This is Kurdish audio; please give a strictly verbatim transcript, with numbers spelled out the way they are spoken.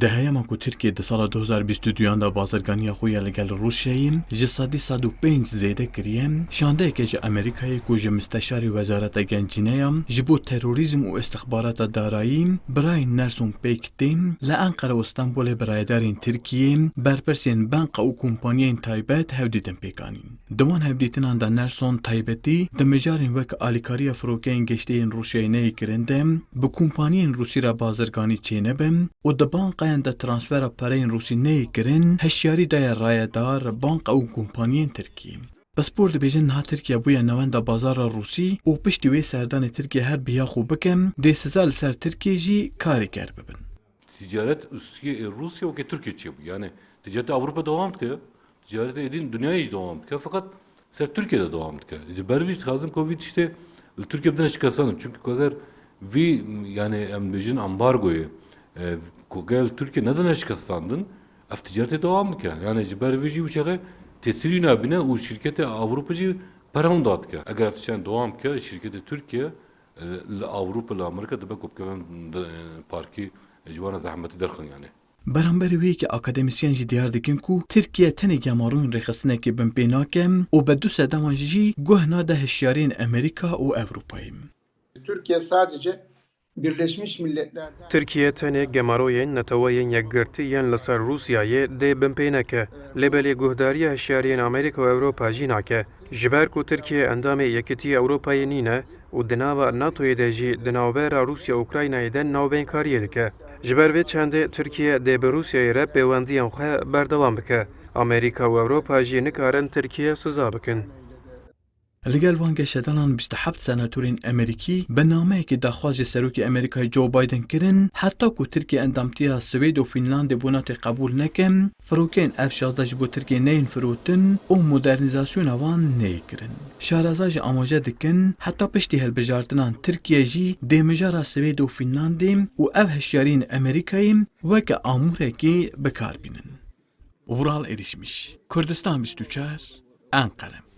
Di heyama ku Tirkiye di sala du hazar bîst û duyan de bazirganiya xwe ya li gel Rûsyayê ji sedî sed û pênc zêde kiriye, şandeyeke ji Amerîkayê ku ji misteşarê Wezareta Gencîne ya ji bo terorîzm û îstixbarata darayî, Brian Nelson pêk tê, li Enqere û Stenbolê bi rayedarên Tirkiyê, berpirsên banka û kompaniyên taybet hevdîtin pêk anîn. Di wan hevdîtinan de Nelson taybetî di mijarên wek alîkariya firokeyên geştê yên Rûsyayê neyê kirin de bi kompaniyên Rûsî re bazirganî çênebin û di bankayan de transfera pereyên Rûsî neyê kirin, hişyarî daye rayedar, banka û kompaniyên Tirkî. Pispor dibêjin niha Tirkiye bûye navenda bazara Rûsî û piştî wê serdanê Tirkiye her bi ya xwe bike, dê siza li ser Tirkiye jî karêker bibin. Ticaret Rûsya, e, Rûsya wekî Tirkiye çêbû. Yani ticareti Avrupa devam dike. Ticareti êdî dinyayê jî devam dike. Feqet ser Tirkiye de devam dike. Ji ber vî jî dixwazim ku vî tiştê li Tirkiye bidine şikestandin. Çünkü ku eger vî, yani em bêjin ambargoyê, e, ku gel Tirkiye nedine şikestandin, ev ticaretê devam bike. Yani ji ber vî jî wî çaxê tesîrî nabîne û şirketê Avrupa jî pere hunda dike. Eger ev tiştên devam bike, şirketê Tirkiye, e, li Avrupa, li Amerîka dibe ku bikevin di, e, parkî, e, ji wan re zehmetî derxin yani. Beramberî wê yekê akademisyen jî diyar dikin ku Tirkiye tenê gemaroyên rêxistinekê binpê nake û bi du sedeman jî guh nade hişyariyên Amerîka û Ewropayê. Türkiye sadece Birleşmiş Milletler'den Tirkiye tenê gemaroyên Neteweyên Yekgirtî yên li ser Rûsyayê dê binpê neke, lê belê guhdariya hişyariyên Amerîka û Ewropa jî nake. Ji ber ku Tirkiye endamê Yekîtiya Ewropayê nîne û di nava NATOyê de jî di navbera Rûsya û Ukraynayê de navbênkariyê dike. Ji ber vê çendê Tirkiye dê bi Rûsyayê re pêwendiyên xwe berdewam bike. Amerîka û Ewropa jî nikarin Tirkiye siza bikin. Li gel van geşedanan bîst û heft senatorên Amerîkî bi nameyekê daxwaz ji Serokê Amerîkayê Joe Biden kirin, heta ku Tirkiye endamtiya Swêd û Fînlandê bo NATO qebûl neke, firokeyên F şazdeh ji bo Tirkiye neyên firotin û modernîzasyona wan neyê kirin. Şareza jî amaje dikin, heta piştî hilbijartinan Tirkiye jî dê mijara Swêd û Fînlandê û ev hişyariyên Amerîkayê weke amûrekê bi kar bînin. Vural Erişmiş, Kurdistan bîst û çar, Enqere.